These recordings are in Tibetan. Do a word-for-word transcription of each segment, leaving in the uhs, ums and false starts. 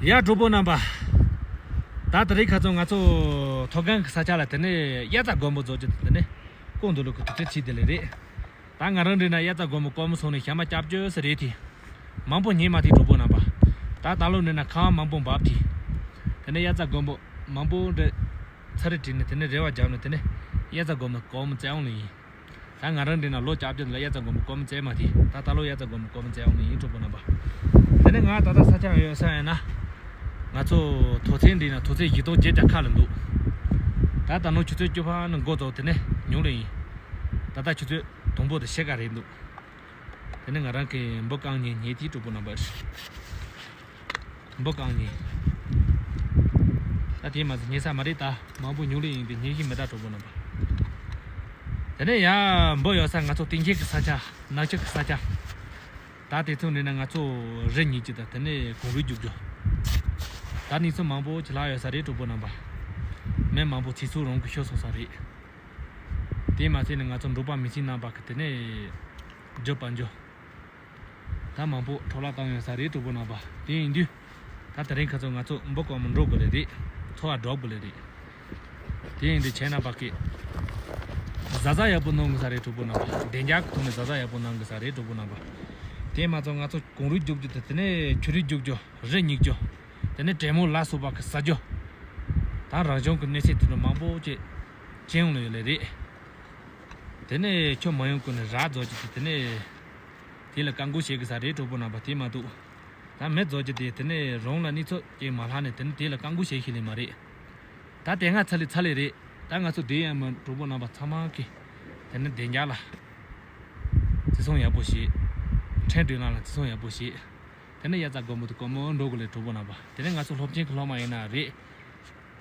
ཡ་གྲོགས་པོ་རྣམ་པ། ད་དེ་རིང་ཁ་སང་ང་ཚོ་མཐོ་སྒང་གི་ས་ཆ་ལ་དེ་ནས་དབྱར་རྩྭ་དགུན་འབུ་རྫོགས་ཀྱི་དེ་ནས་སྐུ་མདུན་ལུགས་ཀྱི་དུས་ཚོད་ཕྱིས་དེ་ལས་རེད། ད་ང་རང་འདྲི་ན་དབྱར་རྩྭ་དགུན་འབུ་དཀར་མོ་སོང་ནས་ཞག་མ་སྐྱབས་བཅོལ་ས་རེད་དེ། མང་པོ་རྙེད་མ་ཐེ་གྲོགས་པོ་རྣམ་པ། ད་ད་ལོ་འདྲི་ན་ཁ་བ་མང་པོ་འབབ་དེ། དེ་ནས་དབྱར་རྩྭ་དགུན་འབུ་མང་པོ་འདྲི། ཚ་རེ་བྲིས་ནས་དེ་ནས་རེ་བ་བརྒྱབ་ནས་དེ་ནས་དབྱར་རྩྭ་དགུན་འབུ་དཀར་མོ་བཙལ་འོང་ལ་ཡིན། ད་ང་རང་འདྲི་ན་ལོ་བཅོ་བརྒྱད་ལ་དབྱར་རྩྭ་དགུན་འབུ་དཀར་མོ་བཙལ་མ་ཐེ། ད་ད་ལོ་དབྱར་རྩྭ་དགུན་འབུ་དཀར་མོ་བཙལ་འོང་ལ་ཡིན་གྲོགས་པོ་རྣམ་པ། དེ་ནས་ང་ད་ལྟ་ས་ཆ་ཡོད་ས་ཡིན་ན། ང་ཚོ་མཐོ་ཚད་འདྲི་ན་མཐོ་ཚད་བཞི་སྟོང་བརྒྱད་བརྒྱ་ཁ་ལ་འདུག་ད་ད་ནོ་ཆུ་ཚོད་བཅུ་པ་ནས་འགོ་བཙུགས་དེ་ནས་ཉུང་ལ་ཡིན། ད་ལྟ་ཆུ་ཚོད་དང་པོ་དང་ཕྱེད་ཀ་རེད་འདུག་དེ་ནས་ང་རང་གི་འབུ་རྐང་གཉིས་རྙེད་དེ་གྲོགས་པོ་རྣམ་པ། འབུ་རྐང་གཉིས། ད་དེ་མ་ཟད་རྙེད་ས་མ་རེད། ད་མང་པོ་ཉུང་ལས་ཡིན་པའི་རྙེད་ཀྱི་མི་གྲོགས་པོ་རྣམ་པ། དེ་ནས་ཡ་འབུ་ཡོད་ས་ང་ཚོ་སྟེང་ཆེན་གྱི་ས་ཆ། ནགས་ཆུ་གི་ས་ཆ། ད་དེ་ཚོ་འདྲི་ན་ང་ཚོ་རི་རྙེད་ཀྱི་ད་དེ་ནས་གངས་རི་རྒྱུག་རྒྱུ། ད་གནས་ཚུལ་མང་པོ་ཅིག་ལྷག་ཡོད་ས་རེད་གྲོགས་པོ་རྣམ་པ། མི་མང་པོ་ཚེ་སྲོག་རང་གི་ཤོར་སོང་ས་རེད། དེ་མ་ཟད་ནས་ང་ཚོ་འབྲོག་པ་མི་སེར་རྣམ་པ་གི་དེ་ནས་རྒྱུ་སྤར་རྒྱུ། ད་མང་པོ་འཕྲོ་བརླག་བཏང་ཡོད་ས་རེད་གྲོགས་པོ་རྣམ་པ། དེ་ཡིན་དུས། ད་དེ་རིང་ཁ་སང་ང་ཚོ་འབུ་དཀར་མོ་འགྲོ་དགོས་ལེ་རེད། འཚོ་བ་སྒྲུབ་དགོས་ལེ་རེད། དེ་ཡིན་དུས་ཁྱེད་རྣམ་པ་གིས་གཟབ་གཟབ་ཡག་པོ་གནང་དགོས་ས་རེད་གྲོགས་པོ་རྣམ་པ། བདེ་འཇགས་ཀྱི་ཐོག་ནས་གཟབ་གཟབ་ཡག་པོ་གནང་དགོས་ས་རེད་གྲོགས་པོ་རྣམ་པ། དེ་མ་ཚད་ང་ཚོ་གངས་རི་རྒྱུག་རྒྱུ་དེ་དེ་ནས་ཆུ་རི་རྒྱུག་རྒྱུ། རི་རྙེད་རྒྱུ། དེ་ནས་དྲེད་མོང་ལ་སོགས་པ་གི་ཟ་རྒྱུ། ད་རང་བྱུང་གི་གནོད་འཚེ་དེ་ཚོ་མང་པོ་ཅིག་རྐྱེན་ཡོང་ལེ་ཡོད་ལེ་རེད། དེ་ནས་ཁྱོད་མ་ཡོང་གོང་ནས་ར་རྫོགས་ཀྱི་དེ་དེ་ནས་དེ་ལ་བཀག་འགོག་བྱེད་དགོས་ས་རེད་གྲོགས་པོ་རྣམ་པ། དེ་མ་གཏོགས་ད་མི་རྫོགས་ཀྱི་དེ་དེ་ནས་རང་ལ་གནོད་འཚེ་ཅིག་མ་ལྷག་ནས་དེ་ནས་དེ་ལ་བཀག་འགོག་བྱེད་ཤེས་ལེ་མ་རེད། ད་དེ་སྔ་ཚར་ལེ་ཚར་ལེ་རེད། ད་ང་ཚོ་དེ་ཡང་མི་གྲོགས་པོ་རྣམ་པ་ཚང་མ་གིས་དེ་ནས་བདེ་འཇགས་ལ་བརྩི་སྲུང་ཡག་པོ་བྱེད། ཁྲེན་ཀྲུའུ་ལགས་ལ་བརྩི་སྲུང་ཡག་པོ་བྱེད། དེ་ནས་དབྱར་རྩྭ་དགུན་འབུ་དེ་དཀར་མོ་འགྲོ་དགོས་ལེ་གྲོགས་པོ་རྣམ་པ། དེ་ནས་ང་ཚོ་སློབ་ཆེན་གྱི་སློབ་མ་ཡིན་ན་རེད།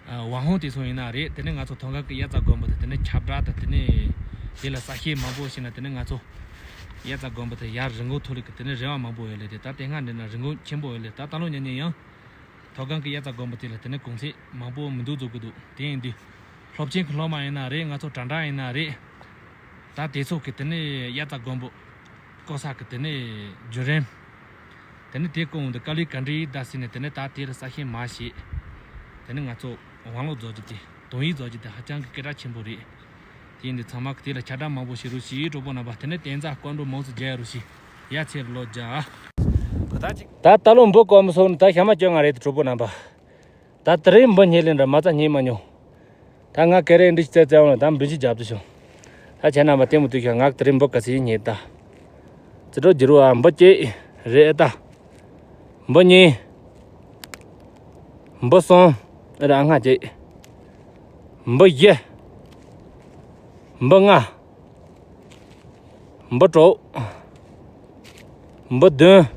ཨ་ཝང་ཧོང་དེ་ཚོ་ཡིན་ན་རེད། དེ་ནས་ང་ཚོ་མཐོ་སྒང་གི་དབྱར་རྩྭ་དགུན་འབུ་དེ་དེ་ནས་ཁྱབ་བསྒྲགས་དང་དེ་ནས་དེ་ལ་གསལ་བཤད་མང་པོ་བྱས་ན་དེ་ནས་ང་ཚོ་དབྱར་རྩྭ་དགུན་འབུ་དེ་ཡར་རི་མགོ་མཐོ་རིས་ཀྱི་དེ་ནས་རེ་བ་མང་པོ་ཡོད་ལེ་རེད། ད་དེ་སྔ་འདྲི་ན་རི་མགོ་ཆེན་པོ་ཡོད་ལེ། ད་ད་ལོ་ཉན་ཉན་ཡང་མཐོ་སྒང་གི་དབྱར་རྩྭ་དགུན་འབུ་དེ་ལ་དེ་ནས་གོང་ཚད་མང་པོ་མི་འདུག་བཟོ་གི་འདུག་དེ་ཡིན་དུས་སློབ་ཆེན་གྱི་སློབ་མ་ཡིན་ན་རེད། ང་ཚོ་དྲ་གྲགས་ཡིན་ན་རེད། ད་དེ་ཚོ་གི་དེ་ནས་དབྱར་རྩྭ་དགུན་འབུ་བརྐོ་ས་གི་དེ་ནས་བརྒྱུད་རིམ། དེ་ནས་དེ་བརྐོ་འོང་དུས་དཀའ་ལས་ག་འདྲ་ཡིན་ད་ཟེར་ནས་དེ་ནས་ད་དེ་ལ་གསལ་བཤད་མ་བྱེད། དེ་ནས་ང་ཚོ་ཝང་ལོག་རྫོགས་རྒྱུ་དེ་དོན་ཡིག་རྫོགས་རྒྱུ་དེ་ཧ་ཅང་གི་སྐད་གྲགས་ཆེན་པོ་རེད། དེ་ཡིན་དུས་ཚང་མ་གི་དེ་ལ་ཁྱབ་བསྒྲགས་མང་པོ་བྱེད་རོགས་བྱེད་གྲོགས་པོ་རྣམ་པ། དེ་ནས་བསྟན་རྩ་བཀའ་འགྲོ་མང་ཙམ་རྒྱག་རོགས་བྱེད། ཡ་ཚེ་རིང་ལོ་བརྒྱ། ད་ད་ལོ་འབུ་དཀར་མོ་སོང་ནས་ད་ཞག་མ་བཅོ་ལྔ་རེད་གྲོགས་པོ་རྣམ་པ། ད་དེ་རིང་འབུ་རྙེད་ལེ་འདྲ་མ་རྩ་རྙེད་མ་མྱོང་། ད་ང་ཀེ་རེ་འདི་ཅི་བཙལ་བཙལ་བ་ན་ད་འབུ་ཅི་བརྒྱབ་དུ་བྱུང་། ད་ཁྱེད་རྣམ་པ་ལྟད་མོ་ལྟོས་ཤོག་ང་དེ་རིང་འབུ་ག་ཚོད་རྙེད་ད། ཙི་ཏྲོ་བརྒྱུད་རོགས་ཨ། འབུ་གཅིག་རེད་ད། འབུ་གཉིས། འབུ་གསུམ། ཨ་ར་ལྔ་གཅིག་འབུ་བཞི། འབུ་ལྔ། འབུ་དྲུག་འབུ་བདུན།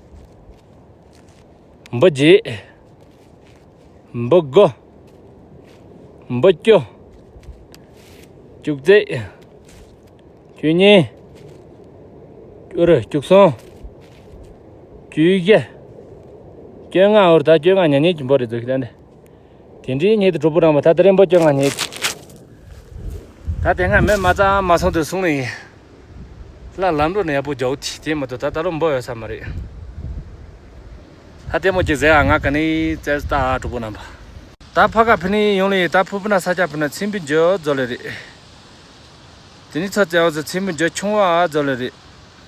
འབུ་བརྒྱད། འབུ་དགུ། འབུ་བཅུ། བཅུ་གཅིག་བཅུ་གཉིས། ཨོ་རེད། བཅུ་གསུམ། བཅུ་བཞི། བཅོ་ལྔ། ཨོ་རེད། ད་བཅོ་ལྔ་ཉན་ཉན་གྱི་འབུ་རེད་ཟེར་གི་ད་འདི། དེ་འདྲའི་རྙེད་དུ་གྲོགས་པོ་རང་བ་ད་དེ་རིང་འབུ་བཅོ་ལྔ་རྙེད། ད་དེ་སྔ་མི་མ་རྩ་མ་སོང་དུས་སོང་ནི་ཡིན། ལ་ལམ་འགྲོ་ནས་ཡག་པོ་རྒྱག་དེ་དེ་མ་གཏོགས་ད་ད་ལོ་འབུ་ཡོད་ས་མ་རེད། ད་ལྟད་མོ་ཅིག་ཟེར་ཨ། ང་ག་ནས་བཙལ་ལྟ་ཨ་གྲོགས་པོ་རྣམ་པ། ད་ཕ་ག་ཕི་ནས་ཡོང་ལེ་ཡིན། ད་ཕུ་ཕུ་ན་ས་ཆ་ཕུ་ན་ཚེམ་བུ་འགྱུར་རྫོགས་ལེ་རེད། དེ་ནས་ཚོ་བཙལ་བ་ཚོ་ཚེམ་བུ་འགྱུར་ཆུང་བ་ཨ་རྫོགས་ལེ་རེད།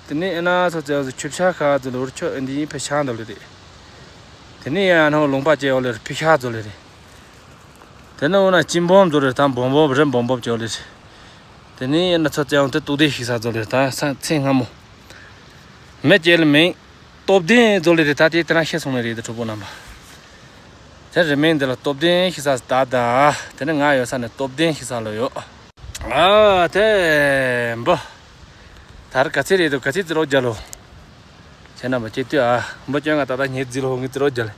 དེ་ནས་ཨེ་ན་ཚོ་བཙལ་བ་ཚོ་ཆུ་བྱ་ཤ་རྫོགས་ལེ། འུར་ཆོ་ཨེ་འདི་ཡིན་ཕེ་ཤ་འདོགས་ལེ་རེད། དེ་ནས་ཡང་ནང་ལུང་པ་བཅད་ཡོད་ལེ་རེད། ཕེ་ཤ་རྫོགས་ལེ་རེད། དེ་ནས་འོ་ན་སྤྱི་འབོམ་རྫོགས་ལེ་རེད། ད་འབོམ་འབོམ་རི་འབོམ་འབོམ་བཅད་ཡོད་ལེ་རེད། དེ་ནས་ཨེ་ན་ཚོ་བཙལ་བ་དེ་ཏུག་དེ་ཤི་ས་རྫོགས་ལེ་རེད། ད་ས་ཚེ་སྔ་མོ། མི་བཅད་ལེ་མིན། སྟོབས་ལྡན་རྫོགས་ལེ་རེད། ད་དེ་དེ་ན་ཤི་སོང་ནི་རེད་དེ་གྲོགས་པོ་རྣམ་པ། དེ་རི་མིན་འདི་ལ་སྟོབས་ལྡན་ཤི་ས་ད་ད། དེ་ནི་ང་ཡོད་ས་ནས་སྟོབས་ལྡན་ཤི་ས་ལ་ཡོད། ཨ་དེ་འབུ། ད་རི་ག་ཚད་རེད་དོ། ག་ཚད་ཙི་རོ་རྒྱ་ལོ། ཁྱེད་རྣམ་པ་ཅི་ལྟོས་ཨ། འབུ་སྐྱོན་ང་ད་ལྟ་ཉེ་ཙི་ལོ་ངི་ཙི་རོ་རྒྱ་ལེ།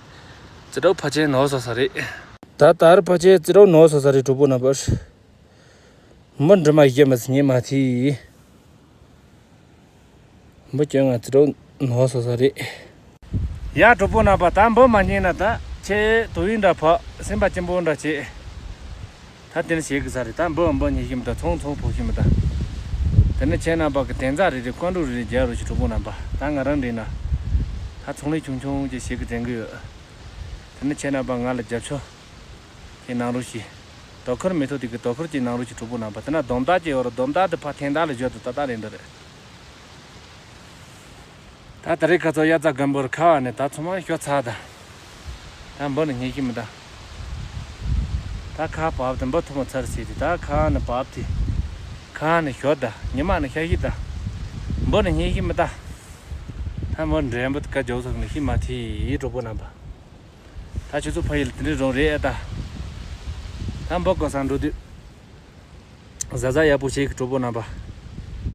ཙི་རོ་ཕ་ཆེན་ནོར་སོ་ས་རེད། ད་ད་རི་ཕ་ཆེན་ཙི་རོ་ནོར་སོ་ས་རེད་གྲོགས་པོ་རྣམ་པ། འབུ་འདྲི་མ་ཡེ་མ་སི་ཉེ་མ་ཐི། འབུ་སྐྱོན་ང་ཙི་རོ་ནོར་སོ་ས་རེད། ཡ་གྲོགས་པོ་རྣམ་པ། ད་འབུ་མ་རྙེད་ན་ད་ཁྱེད་དོ་ཡིན་འདྲ་ཕ་སེམས་པ་སྐྱིད་པོ་འདྲ་བྱེད། ད་དེ་ནི་བྱེད་གི་ས་རེད། ད་འབུ་འབུ་ཉེ་ཤི་མི་ད་ཚོང་ཚོང་ཕོ་ཤི་མི་ད། དེ་ནི་ཁྱེད་རྣམ་པ་གི་དན་རྩ་རེ་རེ་བཀའ་འགྲོ་རེ་རེ་རྒྱག་རོགས་ཞུ་གྲོགས་པོ་རྣམ་པ། ད་ང་རང་འདྲི་ན་ད་ཚོང་ལས་ཆུང་ཆུང་ཅིག་བྱེད་གི་དྲན་གི་ཡོད། དེ་ནི་ཁྱེད་རྣམ་པ་ང་ལ་རྒྱབ་སྐྱོར་གྱི་གནང་རོགས་ཞུ། དོ་ཁུར་མི་ཐུབ་དེ་གི་དོ་ཁུར་གྱི་གནང་རོགས་ཞུ། གྲོགས་པོ་རྣམ་པ། དེ་ན་སྡོམ་རྟགས་ཅིག་ཡོད་རེད། སྡོམ་རྟགས་དེ་ཕར་འཐེན་རྟགས་ལ་བཞག་དུས་ཏག་ཏག་རེད་འདི་རེད། ད་ད་རེས་ཁ་ཚོ་དབྱར་རྩྭ་དགུན་འབུ་རེད། ཁ་བ་ནས་ད་ཚང་མ་ཤོར་ཚར་ད། ད་འབུ་ནི་རྙེད་ཀྱི་མི་གདའ། ད་ཁ་བབས་ཏེ་འབུ་ཐུང་བ་ཚར་ཟིན་ཏེ། ད་ཁ་ནི་བབས་ཏེ། ཁ་ནི་ཤོར་ད། ཉི་མ་ནི་ཤར་གི་ད། འབུ་ནི་རྙེད་ཀྱི་མི་གདའ། ད་འབུ་འདྲེན་པོ་དཀའ་རྒྱུག་ཚོགས་ནི་ཤི་མ་ཐི་གྲོགས་པོ་རྣམ་པ། ད་ཁྱོད་ཚོ་ཕ་ཡུལ་དེ་འདྲའི་རང་རེད་ཨེ་ད། ད་འབུ་བཀོལ་ས་འགྲོ་དུས། གཟབ་གཟབ་ཡག་པོ་བྱེད་ཀྱི་གྲོགས་པོ་རྣམ་པ།